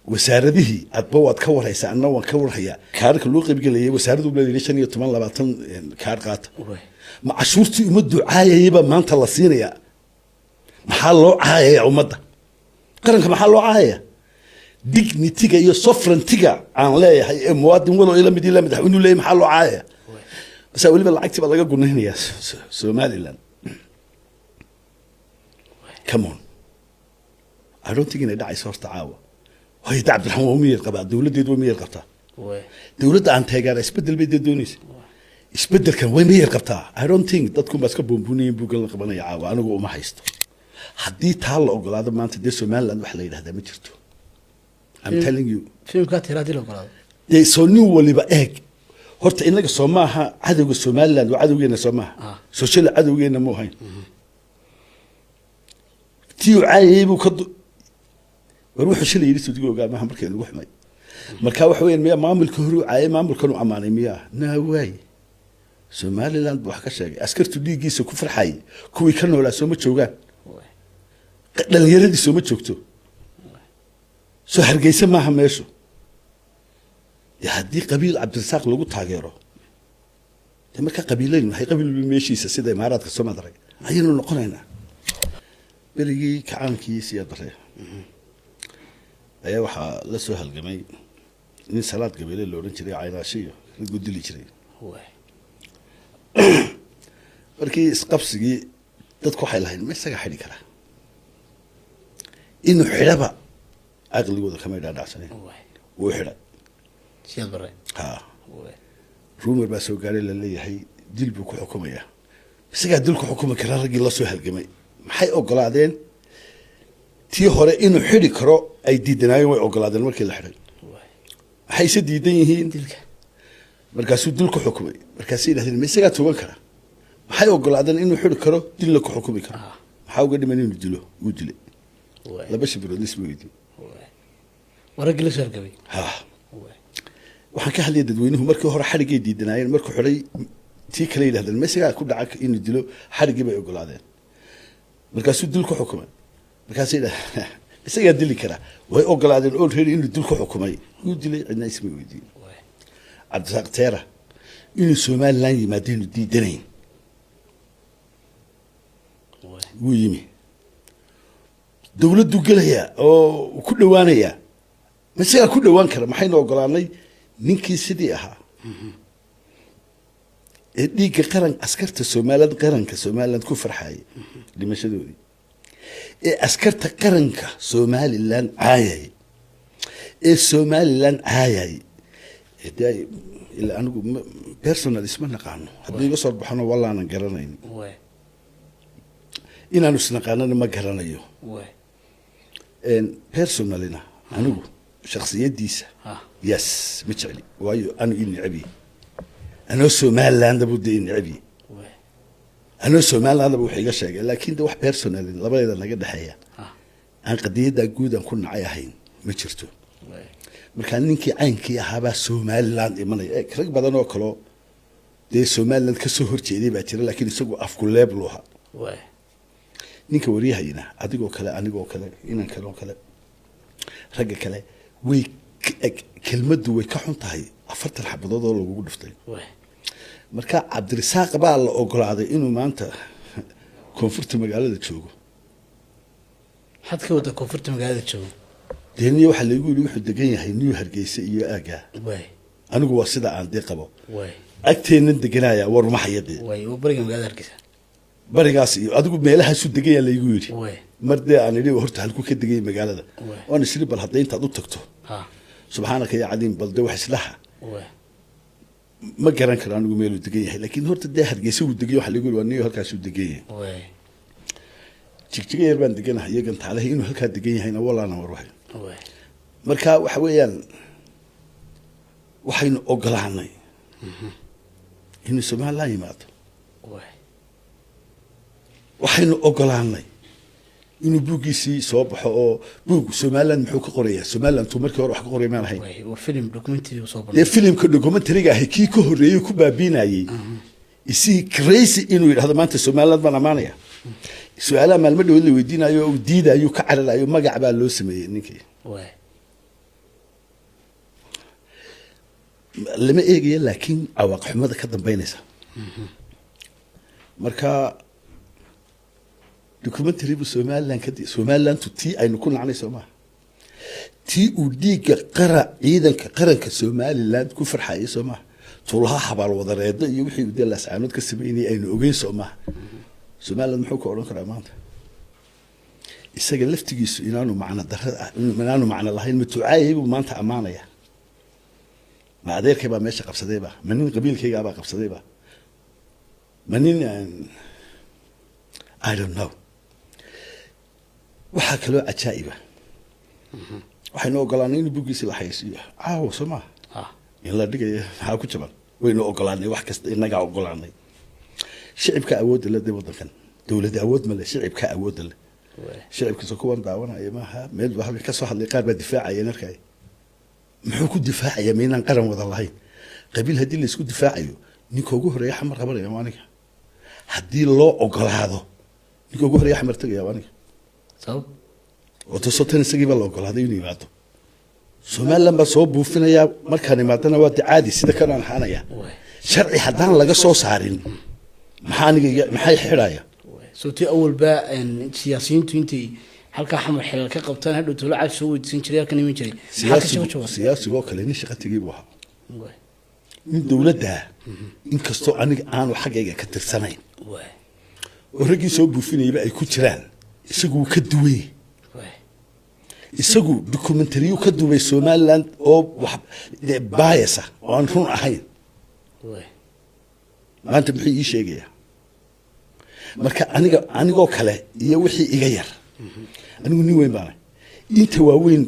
Wasaaradihii adba waad ka warhaysaa, anna waan ka warhayaa. Kaarka loo qaybgelayay wasaaradu leeyahay 15, 20 kaar qaata. Ma cashuurtii ummaddu caayayay baa maanta la siinayaa? Maxaa loo caayaya ummadda qaranka? Maxaa loo caayaya dignity-ga iyo sovereignty-ga aan leeyahay ee muwaadin walo ila mid ila madaxweynuhu leeyahay? Maxaa loo caayaya? Basa weliba lacagtii baa laga gunaynayaa Somaliland. Come on, I don't think inay dhacayso horta caawa. Waayo da Cabdiraxmaan waa miyir qabaa, dowladdeedu waa miyir qabtaa. Dowladda aan taageera isbedel bay dee doonaysa, isbedelkan way miyir qabtaa. I don't think dadkun baa iska buunbuunayin buuggan la qabanaya caawa. Anigu uma haysto. Haddii taa la ogolaado maanta, dee Somaliland wax la yidhahdaa ma jirto, I'm telling you. Filimkaa tira haddii la ogolaado. Dee soo nin waliba eeg horta, inaga soo maaha cadowga Somaliland waa cadowgeena, soo maaha? Ah. Social cadowgeena mu ahayn. Tii uu caayayay buu ka war wuxuu shalay yidhi sudiga ogaa maaha markii nagu xumay. Marka waxa weeyaan, miyaa maamulka hore uu caayay maamulkan uu ammaanay? Miyaa naa waay Somaliland buu wax ka sheegay. Askartu dhiiggiisa ku farxayay, kuwii ka noolaa sooma joogaan? Dhalinyaradii sooma joogto? Soo Hargeysa maaha meeshu? Dee haddii qabiil Cabdirasaaq lagu taageero, dee markaa qabiilaynu nahay, qabiil walba meeshiisa, sida Imaaraadka soo madarag ayaynu noqonaynaa. Berigii kacaankii Siyaad Barre ayaa waxaa la soo halgamay nin Salaad Gabeele la odhan jiray, caynaashiyo raguu dili jiray. Markii isqabsigii dadku waxay lahayn, ma isaga xidhi karaa? Inuu xidhaba caqligooda kamay dhaadhacsaneyn. Wuu xidhay. Siyaad Barre? Ha. Rumor baa soo gaaray laleeyahay dil buu ku xukumayaa. Isagaa dil ku xukumi karaa? Raggii la soo halgamay maxay ogolaadeen? Tii hore inuu xidhi karo ay diidanaayeen way ogolaadeen. Markii la xidhay maxay se diidan yihiin? Dilka. Markaasuu dil ku xukumay. Markaasay yidhahdeen, ma isagaa togan kara? Maxay ogolaadeen? Inuu xidhi karo, dilna ku xukumi karo. Maxaa uga dhiman inuu dilo? Wuu dilay. Laba shibirood isma weydiin. Waa raggii la soo halgamay. Ha, waxaan ka hadlaya dadweynuhu markii hore xadhiggay diidanaayeen. Markuu xidhay tii kale yidhahdeen, ma isagaa ku dhaca inuu dilo? Xadhiggii bay ogolaadeen. Markaasuu dil ku xukumay. Markaasay yidhahdeen, isagaa dili karaa? Way ogolaadeen already inuu dil ku xukumay. Wuu dilay, cidna isma weydiin. Cabdirasaaq Teera inuu Somaliland yimaadaynu diidanayn. Wuu yimi, dowladdu gelayaa oo ku dhawaanayaa. Ma isagaa ku dhawaan kara? Maxaynu ogolaanay ninkii sidii ahaa ee dhiigga qaran, askarta Somaliland, qaranka Somaliland ku farxayay dhimashadoodii, ee askarta qaranka Somaliland caayay, ee Somaliland caayay? Dee ilaa anigu personal isma naqaano. Haddii iga soo baxano wallaanan garanayn. Inaanu isnaqaanana ma garanayo. Personally-na anigu shaksiyadiisa yes ma jecli, waayo anu i necbiye, anoo Somalilandaba dee i necbiye, anoo Somalilandaba wax iga sheegay. Laakiin de wax personally labadeeda naga dhexeeya aan qadiyadda guud aan ku nacay ahayn ma jirto. Markaa ninkii caynkii ahaabaa Somaliland imanaya. Rag badan oo kaloo dee Somaliland kasoo horjeeday baa jira, laakiin isagu afku leeb lu ahaa. Ninka waryahayna, adigoo kale, anigoo kale, inan kale oo kale, ragga kale, way kelmaddu way ka xun tahay 40 xabadood oo lagugu dhuftay. Marka Cabdirasaaq baa la ogolaaday inuu maanta koonfurta magaalada joogo. Maxaad ka wadda koonfurta magaalada joogo? Dee niyo waxaa laygu yidhi wuxuu degan yahay New Hargeysa iyo aagaa. Anigu waa sida aan dee qabo. Agteennan deganaya, war uma haya dee. Waay, waa bariga magaalada Hargeysa. Barigaas iyo adigu meelahaasuu degan yaha laygu yidhi. Mar dee aan idhi horta halkuu ka degay magaalada, oon isri bal hadda intaad u tagto, subxaanaka ya cadiim, bal dee wax islaha. Ma garan karo anigu meeluu degan yahay, laakiin horta dee Hargeysa wuu degan yahay. Waxa laygu yidhi waa niyo halkaasuu degan yahay. Jigjiga yar baan deganahay iyo Gantaalahi. Inuu halkaa degan yahayna walaana war wahay. Marka waxa weeyaan, waxaynu ogolaanay inuu Somaliland yimaado. Waxaynu ogolaanay inuu buuggiisii soo baxo, oo buug Somaliland muxuu ka qorayaa? Somaliland tuu markii hore wax ka qoraya maan ahayn. Waay, waa film documentary uu soo dee bandhigay. Filimka documentary-ga ahi kii ka horreeyey ku baabiinayey isii crazy inuu yidhahdo maanta Somaliland baan ammaanaya. Su-aalaha maalmo dhawood la weydiinayo oo uu diidayo, ka cararayo, magac baa loo sameeyey ninkii. Lama eegaya, laakiin cawaaqixumada ka dambeynaysa. Marka documentary bu Somaliland ka, Somalilandu tii aynu ku nacnay soo maaha, tii uu dhiigga qara ciidanka qaranka Somaliland ku farxayay soo maaha, tuulaha xabaal wadareedo iyo wixii uu dee Laascaanood ka sameynayay aynu ogeyn soo maaha. Somaliland muxuu ka odhan karaa maanta? Isaga laftigiisu inaanu macno darrada, inaanu macno lahayn matucaayay buu maanta ammaanaya. Ma adeerkay baa meesha qabsadayba? Ma nin qabiilkaygaabaa qabsadayba? Ma nin, I don't know. Waxaa kaloo cajaa'iba, waxaynu ogolaanay in buggiisi la xayeysiiyo caawa, soo maaha? In la dhigayo maxaa ku jaban? Waynu ogolaanay wax kasta, innagaa ogolaanay. Shicibka awoodda le dee waddankan, dowladda awood ma le, shicibka awoodda le. Shicibkiisa kuwan daawanaya maaha. Meel baa halkan kasoo hadlay, qaar baa difaacaya. Arkaya muxuu ku difaacaya? Ma inaan qaran wada lahayn? Qabiil haddii laisku difaacayo, ninka ugu horeeya Xamar qabanaya waa aniga. Haddii loo ogolaado, ninka ugu horeeya Xamar tegaya waa aniga. Sabab? Oo tasotan isagii baa la ogolaaday inuu yimaado. Somaliland baa soo buufinayaa. Markaan imaadana waa de caadi, sida kanaan ahaanaya. Sharci haddaan laga soo saarin, maxaa aniga maxay xidhaya? Soo tii awalba siyaasiyiintu intay halkaa Xamar xilal ka qabtaan, hadhow tolo caad soo weydiisan jiray, halkan iman jiray, maxaa ka Siyaasigu jawaab? Siyaasigoo kale nin shaqa tegey buu ahaa, nin dowladda, inkastoo aniga aanu xaggayga ka tirsanayn oo raggii soo buufinayaba ay ku jiraan, isagu wuu ka duwan yahay. Isagu documentary-yu ka duubay Somaliland oo wax bias ah oo aan run ahayn. Maanta muxuu ii sheegayaa? Marka aniga, anigoo kale iyo wixii iga yar, anigu nin weyn baana, inta waaweyn,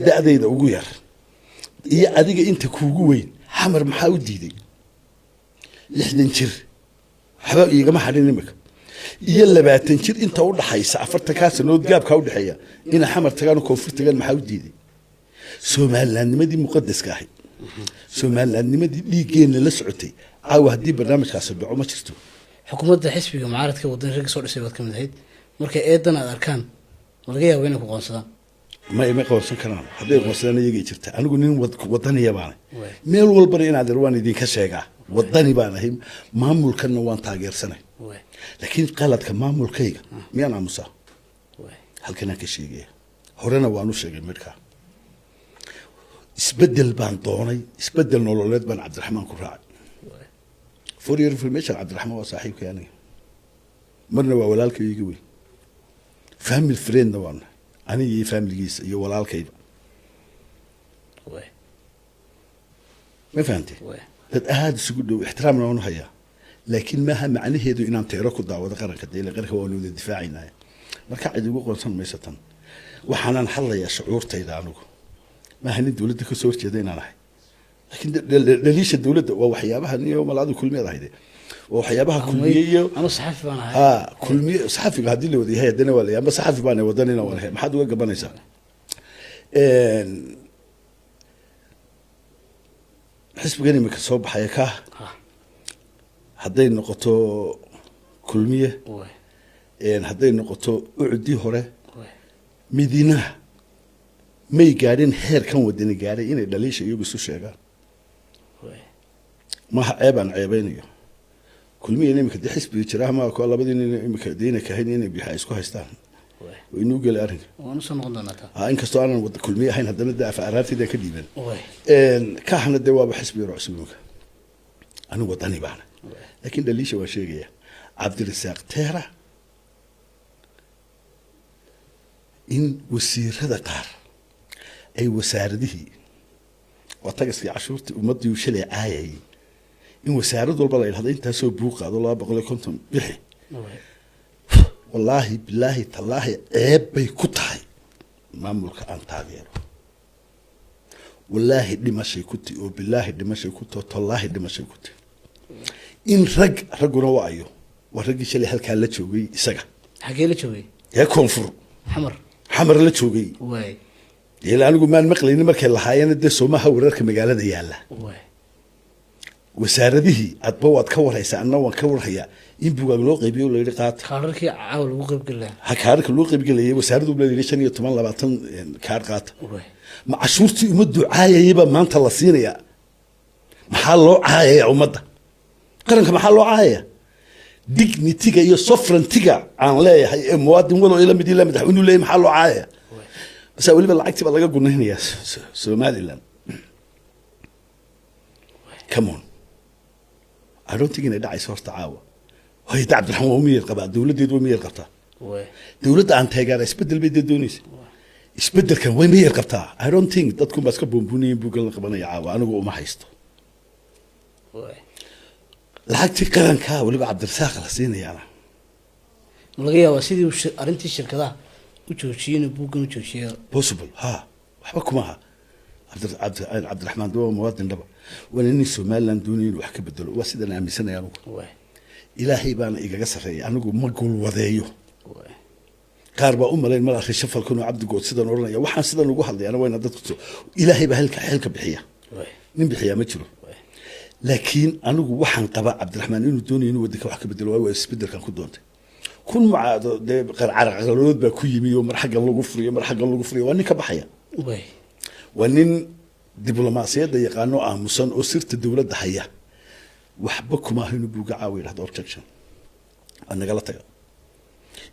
da'dayda ugu yar iyo adiga inta kuugu weyn, Xamar maxaa u diiday? 60 jir waxba iigama hadhin imika iyo 20 jir inta udhaxaysa, 40-kaa sanood gaabkaa udhexeeya, inay Xamar tagaan oo koonfur tagaan maxaa u diiday? Somalilandnimadii muqadaska ahayd, Somalilandnimadii dhiiggeenna la socotay, caawa haddii barnaamijkaasi dhaco ma jirto. Xukuumadda xisbiga mucaaradka Wadani ragga soo dhisay baad ka mid ahayd. Marka eedan aad arkaan, ma laga yaabo inay ku qoonsadaan? Ma qoonsan karaan. Hadday qoonsadaan iyagay jirta. Anigu nin wadaniya baanay. Meel walbana inaad waan idinka sheegaa, wadani baan ahay, maamulkanna waan taageersanay. Laakiin qaladka maamulkayga miyaan aamusaa? Halkanaan ka sheegaya, horena waan u sheegay midhkaa. Isbedel baan doonay, isbedel nololeed baan Cabdiraxmaan ku raacay. For your information, Cabdiraxmaan waa saaxiibkay aniga, marna waa walaalkay iga weyn, family friendna waan nahay, aniga iyo familigiisa iyo walaalkayba. Ma fahantay? Dad aada isugu dhow, ixtiraamna waan u hayaa, laakiin maaha macnaheedu inaan teero ku daawado qaranka. Dee qaranka waanu wada difaacaynaya. Marka cid igu qoonsan mayso tan. Waxaanaan hadlayaa shucuurtayda. Anigu maaha nin dowladda kasoo horjeeda inaan ahay, laakiin dhaliisha dowladda waa waxyaabaha niyo malaadu kulmiyaad ahayde, waa waxyaabaha kulmiye iyo Anu saxafi baan ahay. Ha, kulmiye saxafiga haddii la wada yahay, haddana waa la yahay. Amba saxafi baan wadanina waan ahay, maxaad uga gabanaysaa? Xisbigan imika soo baxaya ka hadday noqoto Kulmiye, hadday noqoto UCID-dii hore, midinaha may gaadhin heerkan Wadani gaadhay inay dhaliisha iyagu isu sheegaan. Maaha ceeb aan ceebeynayo Kulmiya. Imika dee xisbiga jira ma kuwa labadii nin imika deena kahayn inay bixa isku haystaan, way inuu geli arrinka. Waan usoo noqon doonaa taa. Ha, inkastoo aanan wada Kulmiye ahayn, haddana dee af araartayda ka dhiiban. Kaahna dee waaba xisbi yaro cusub imika. Anigu Wadani baana, laakiin dhaliisha waan sheegaya. Cabdirasaaq Teera, in wasiirada qaar ay wasaaradihii waa tagaskii cashuurtii ummaddii uu shalay caayayay, in wasaarad walba la yidhahdo intaasoo buuq qaado, 250 bixi. Wallaahi, bilaahi, tallaahi, ceeb bay ku tahay maamulka aan taageero. Wallaahi dhimashay ku ti, oo bilaahi dhimashay ku ti, oo tallaahi dhimashay ku ti, in rag, ragguna waa ayo, waa raggii shalay halkaa la joogay isaga. Xagee la joogay? Ee koonfur. Xamar? Xamar la joogay. Ila anigu maan maqlaynin markay lahaayeen dee soomaha wararka magaalada yaalla. Wasaaradihii adba waad ka warhaysaa, anna waan ka warhayaa, in bugaag loo qaybiyo, la yidhi qaata. Kaararkii caawa lagu qaybgeli lahaa. Ha, kaararka loo qaybgelayay wasaaraddu la yidhi 15, 20 kaar qaata. Ma cashuurtii uma ducaayayay baa maanta la siinayaa? Maxaa loo caayaya ummadda qaranka? Maxaa loo caayaya dignity-ga iyo sovereignty-ga aan leeyahay ee muwaadin walo ila mid ila madaxweynuhu leeyahay? Maxaa loo caayaya? Base weliba lacagtii baa laga gunaynayaa Somaliland. Come on, I don't think inay dhacayso horta caawa. Waayo da Cabdiraxmaan waa miyir qabaa, dowladdeedu waa miyir qabtaa. Dowladda aan taageera isbedel bay dee doonaysa, isbedelkan way miyir qabtaa. I don't think dadkun baa iska buunbuunayin buuggan la qabanaya caawa. Anigu uma haysto. Lacagtii qaranka weliba Cabdirasaaq la siinayaana. Ma laga yaabaa sidii uu arrintii shirkadaha u joojiyey inuu buuggan u joojiyo? Possible ha, waxba kuma aha. Cabdiraxmaan waa muwaadin dhaba, waana nin Somaliland doonaya inuu wax ka bedelo. Waa sidaan aaminsanaya anigu. Ilaahay baana igaga sarreeya, anigu ma gulwadeeyo. Qaar baa u malayn mala reshuffle-kan oo Cabdigood sidan odhanaya. Waxaan sidan ugu hadlayana waa ina dadku Ilaahay baa halka xilka bixiya, nin bixiyaa ma jiro. Laakiin anigu waxaan qabaa Cabdiraxmaan inuu doonayo inuu waddanka wax ka bedelo. Waayo waa isbedelkan ku doontay kun mucaado dee qarcarqalood baa ku yimi oo mar xaggan lagu furiyo, mar xaggan lagu furiyo. Waa nin ka baxaya, waa nin diblomaasiyadda yaqaano, aamusan oo sirta dowladda haya. Waxba kuma aha inuu buuga caawa yidhahdo objection, waa nagala taga.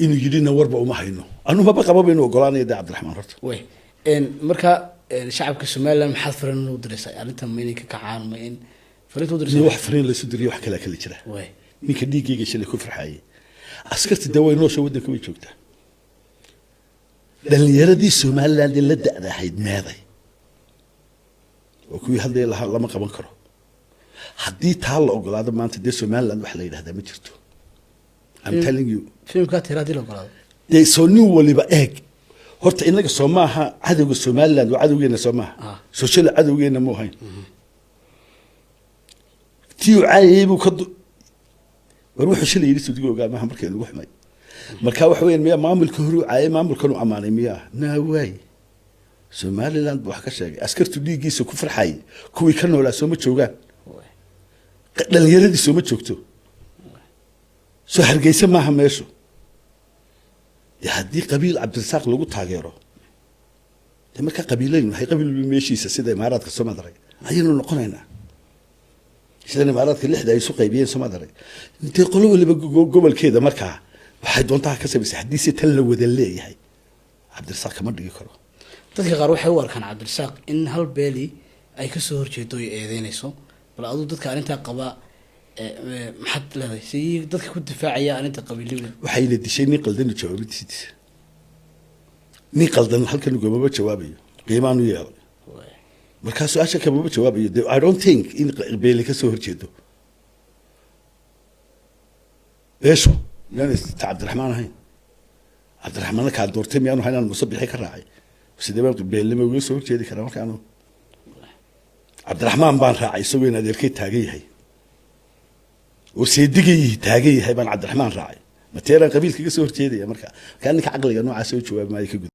Inuu yidhina warba uma hayno. Anu maba qababa inuu ogolaanayo dee Cabdiraxmaan horta. Way marka shacabka Somaliland maxaad fariin u diraysaa arrintan? Ma inay ka kacaan? Ma in fariinta u nin diraysaa? Wax fariin laysu diriyo wax kalaa kala jira. Ninka dhiiggayga shalay ku farxaayay, askarta dee way noosha, waddanka way joogtaa. Dhalinyaradii Somaliland ee la da'da ahayd meeday? Oo kuwii hadlaya lahaa lama qaban karo. Haddii taa la ogolaado maanta dee Somaliland wax la yidhahdaa ma jirto, I'm telling you. Filimkaa tira haddii la ogolaado. Dee soo nin waliba eeg horta, inaga soo maaha cadowga Somaliland, waa cadowgeena soo maaha? Ah. Soo shalay cadowgeena mu ahayn? Tii uu caayayey buu ka war wuxuu shalay yidhi suudiga ogaa maaha markii nagu xumay. Marka waxa weeyaan, miyaa maamulka horuu caayay, maamulkan uu ammaanay miyaa? Naa waay, Somaliland buu wax ka sheegay. Askartu dhiiggiisa ku farxayay, kuwii ka noolaa sooma joogaan? Dhalinyaradii sooma joogto? Soo Hargeysa maaha meeshu? Dee haddii qabiil Cabdirasaaq lagu taageero, dee markaa qabiilaynu waxay qabiil walba meeshiisa, sida Imaaraadka soo madarag ayaynu noqonaynaa, sidan Imaaraadka lixda ay isu qaybiyeen soo madarag. Intee qolo waliba gobolkeeda markaa waxay doontaha ka samaysay. Haddii si tan la wada leeyahay, Cabdirasaaq kama dhigi karo. Dadka qaar waxay u arkaan Cabdirasaaq in hal beeli ay kasoo horjeedo ay eedeynayso. Bal aduu dadka arrintaa qaba maxaad leedahay, si dadka ku difaacaya arrinta qabiilnimada? Waxayna dishay nin qaldan jawaabidiisa. Nin qaldan halkan ugamaba jawaabayo, qiimaanu yeelay. Markaa su-aasha kamama jawaabayo. De I don't think in beeli ka soo horjeedo. Beeshu miyaan ta Cabdiraxmaan ahayn? Cabdiraxmaanna kaa doortay miyaanu ahayn? Aan Musabixi ka raacay, sidee baan beelnimo uga soo horjeedi karaa? Markaanu Cabdiraxmaan baan raacay isagoo in adeerkay taagan yahay oo seedigayii taagan yahay baan Cabdiraxmaan raacay. Mateeraan qabiil kaga soo horjeedaya? Marka ninka caqliga noocaas oo jawaabi maayo ka gud.